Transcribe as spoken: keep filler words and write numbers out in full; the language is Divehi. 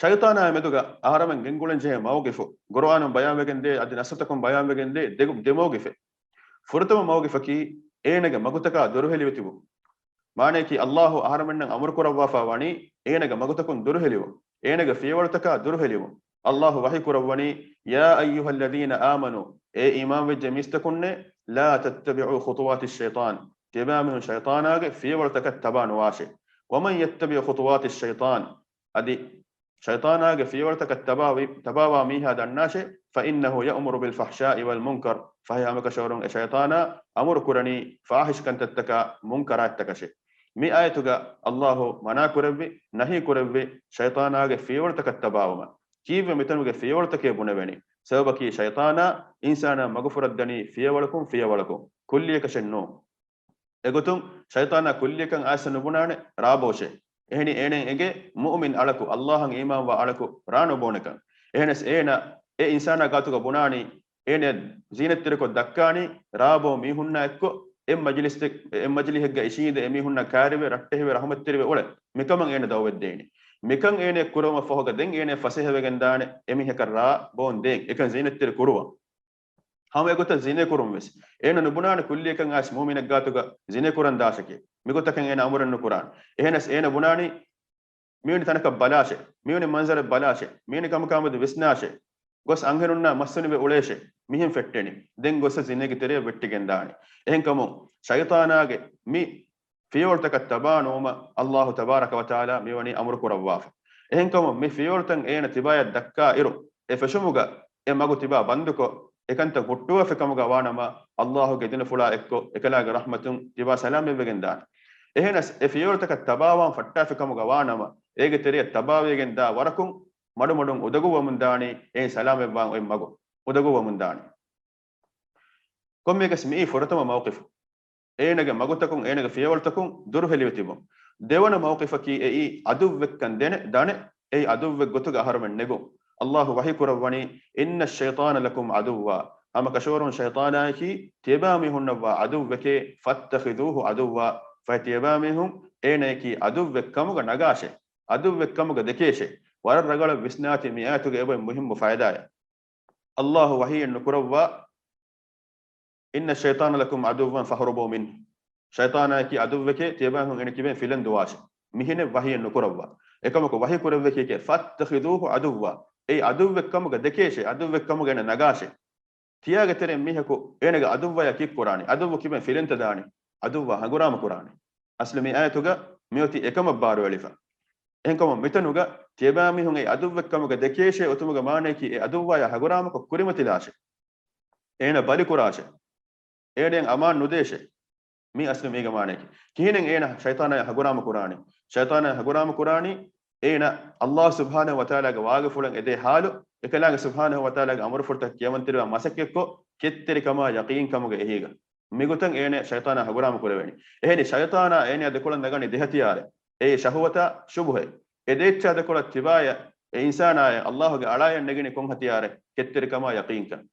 ޝައިޠާނާ މެދުގަ އަހަރަމެން ގެންގުޅެން ޖެހޭ މައުގިފު ގުރުއާނުން ބަޔާންވެގެންދޭ، އަދި ނައްސުތަކުން ބަޔާންވެގެންދޭ ދެ، ދެ މައުގިފެއް. ފުރަތަމަ މައުގިފަކީ އޭނަގެ މަގުތަކާ ދުރުހެލިވެތިބު. މާނަޔަކީ އައްލާހު އަހަރަމެންނަށް އަމުރު ކުރައްވާފާ ވަނީ އޭނަގެ މަގުތަކުން ދުރުހެލިވުން، އޭނަގެ ފިޔަވަޅުތަކާ ދުރުހެލިވުން. އައްލާހު ވަޙީ ކުރައްވަނީ، يا أيها الذين آمنوا، އޭ އީމާންވެއްޖެ މީސްތަކުންނޭ، لا تتبعوا خطوات الشيطان، ތިޔަބައިމީހުން ޝައިޠާނާގެ ފިޔަވަޅުތަކަށް ތަބާ ނުވާށޭ. ومن يتبع خطوات الشيطان، އަދި ޝައިޠާނާގެ ފިޔަވަޅުތަކަށް ތަބާވި، ތަބާވާ މީހާ ދަންނާށޭ، فإنه يأمر بالفحشاء والمنكر، ފަހެ ހަމަކަށަވަރުން އެ ޝައިޠާނާ އަމުރު ކުރަނީ ފާޙިޝް ކަންތައްތަކާ މުންކަރާތްތަކަށޭ. މި އާޔަތުގަ އައްލާހު މަނާ ކުރެއްވި، ނަހީ ކުރެއްވި ޝައިޠާނާގެ ފިޔަވަޅުތަކަށް ތަބާވުމަށް. ކީއްވެ މިތަނުގެ ފިޔަވަޅުތަކޭ ބުނެވެނީ؟ ސަބަބަކީ ޝައިޠާނާ އިންސާނާ މަގުފުރައްދަނީ ފިޔަވަޅަކުން ފިޔަވަޅަކުން، ކުއްލިއަކަށެއް ނޫން. އެގޮތުން ޝައިޠާނާ ކުއްލިއަކަށް އައިސް ނުބުނާނެ ރާބޯށޭ. އެހެނީ އޭނައަށް އެނގޭ މުއުމިން އަޅަކު، އައްލާހަށް އީމާންވާ އަޅަކު ރާ ނުބޯނެކަން. އެހެނަސް އޭނަ އެ އިންސާނާ ގާތުގަ ބުނާނީ، އޭނަ ޒީނަތްތެރިކޮށް ދައްކާނީ ރާބޯ މީހުންނާ އެއްކޮށް، އެއް މަޖިލިސް، އެއް މަޖިލިހެއްގަ އިށީނދެ އެމީހުންނަށް ކާރިވެ، ރައްޓެހިވެ، ރަޙުމަތްތެރިވެ އުޅެ. މިކަމަށް އޭނަ ދައުވަތްދޭނީ. މިކަން އޭނަ ކުރުމަށް ފަހުގަ ދެން އޭނަ ފަސޭހަވެގެން ދާނެ އެމީހަކަށް ރާ ބޯން ދޭން. އެކަން ޒީނަތްތެރި ކުރުވަން. ހަމަ އެގޮތަށް ޒިނޭ ކުރުން ވެސް. އޭނަ ނުބުނާނެ ކުއްލިއަކަށް އައިސް މުއުމިނެއް ގާތުގަ ޒިނޭ ކުރަން ދާށެކޭ. މިގޮތަކަށް އޭނަ އަމުރެއް ނުކުރާނެ. އެހެނަސް އޭނަ ބުނާނީ މިވެނި ތަނަކަށް ބަލާށޭ، މިވެނި މަންޒަރެއް ބަލާށޭ، މިވެނި ކަމަކާމެދު ވިސްނާށޭ. ގޮސް އަންހެނުންނާ މައްސަނިވެ އުޅޭށޭ. މިހެން ފެއްޓެނީ. ދެން ގޮސް ޒިނޭގެ ތެރެއަށް ވެއްޓިގެން ދާނެ. އެހެންކަމުން ޝައިޠާނާގެ މި ފިޔަވަޅުތަކަށް ތަބާ ނުވުމަށް އައްލާހު ތަބާރަކަ ވަތަޢާލާ މިވަނީ އަމުރު ކުރައްވާފަ. އެހެންކަމުން މި ފިޔަވަޅުތައް އޭނަ ތިބާޔަށް ދައްކާ އިރު، އެ ފެށުމުގަ އެ މަގު ތިބާ ބަންދުކޮށް، އެކަންތައް ހުއްޓުވާފި ކަމުގަ ވާނަމަ، އައްލާހުގެ އިދުނުފުޅާ އެއްކޮށް، އެކަލާގެ ރަޙްމަތުން ތިބާ ސަލާމަތްވެގެން ދާނެ. އެހެނަސް އެ ފިޔަވަޅުތަކަށް ތަބާވާން ފައްޓާފި ކަމުގަ ވާނަމަ، އޭގެ ތެރެއަށް ތަބާވެގެން ދާ ވަރަކުން މަޑުމަޑުން އުދަގޫވަމުން ދާނީ، އެއިން ސަލާމަތްވާން އޮތް މަގު އުދަގޫވަމުން ދާނީ. ކޮންމެއަކަސް މިއީ ފުރަތަމަ މައުޤިފު. އޭނަގެ މަގުތަކުން، އޭނަގެ ފިޔަވަޅުތަކުން ދުރުހެލިވެ ތިބުން. ދެވަނަ މައުޤިފަކީ އެއީ އަދުއްވެއްކަން ދެނެ، ދަނެ، އެއީ އަދުއްވެއް ގޮތުގަ އަހަރުމެން ނެގުން. އައްލާހު ވަޙީ ކުރައްވަނީ، إن الشيطان لكم عدو. ހަމަ ކަށަވަރުން ޝައިޠާނާއަކީ ތިޔަބައިމީހުންނަށްވާ އަދުއްވެކޭ، فاتخذوه عدوا. ފަހެ ތިޔަބައިމީހުން އޭނައަކީ އަދުއްވެއް ކަމުގަ ނަގާށޭ. އަދުއްވެއް ކަމުގަ ދެކޭށޭ. ވަރަށް ރަނގަޅަށް ވިސްނާތި މި އާޔަތުގެ އެބައި މުހިއްމު ފައިދާއެއް. އައްލާހު ވަޙީއެއް ނުކުރައްވާ، إن الشيطان لكم عدو فاهربوا منه. ޝައިޠާނާއަކީ އަދުއްވެކޭ، ތިޔަބައިހުން އޭނަ ކިބެން ފިލަން ދުވާށޭ. މިހެނެއް ވަޙީއެއް ނުކުރައްވާ. އެކަމަކު ވަޙީ ކުރެއްވި ކީކޭ؟ فاتخذوه عدوا. އެއީ އަދުއްވެއް ކަމުގަ ދެކޭށޭ، އަދުއްވެއް ކަމުގަ އޭނަ ނަގާށޭ. ތިޔާގެ ތެރެއިން މީހަކު އޭނަގެ އަދުއްވަޔާ ކީއްކުރާނީ؟ އަދުއްވު ކިބެން ފިލެންތަ ދާނީ؟ އަދުއްވާ ހަނގުރާމަ ކުރާނީ. އަސްލު މި އާޔަތުގަ މިއޮތީ އެކަމަށް ބާރުއެޅިފަ. އެހެންކަމުން މިތަނުގަ ތިޔަބައިމީހުން އެ އަދުއްވެއް ކަމުގަ ދެކޭށޭ އޮތުމުގެ މާނަޔަކީ އެ އަދުއްވާޔާ ހަނގުރާމަކޮށް ކުރިމަތިލާށޭ. އޭނަ ބަލިކުރާށޭ. އޭނައަށް އަމާން ނުދޭށޭ. މީ އަސްލު މީގެ މާނަޔަކީ. ކިހިނެއް އޭނަ ޝައިޠާނާއާ ހަނގުރާމަ ކުރާނީ؟ ޝައިޠާނާއާ ހަނގުރާމަ ކުރާނީ އޭނަ އައްލާހު ސުބްޙާނަހު ވަތަޢާލާގެ ވާގިފުޅަށް އެދޭ ޙާލު، އެކަލާނގެ ސުބްޙާނަހު ވަތަޢާލާގެ އަމުރުފުޅުތައް ކިޔަމަންތެރިވާ މަސައްކަތްކޮށް، ކެތްތެރިކަމާ ޔަޤީންކަމުގެ އެހީގަ. މިގޮތަށް އޭނަ ޝައިޠާނާ ހަނގުރާމަ ކުރެވެނީ. އެހެނީ ޝައިޠާނާ އޭނައާ ދެކޮޅަށް ނަގަނީ ދެހަތިޔާރެއް. އެއީ ޝަހުވަތާ ޝުބުހަތް. އެ ދެއްޗާ ދެކޮޅަށް ތިބާޔަށް، އެ އިންސާނާޔަށް އައްލާހުގެ އަޅާޔަށް ނެގެނީ ކޮން ހަތިޔާރެއް؟ ކެތްތެރިކަމާ ޔަޤީންކަން.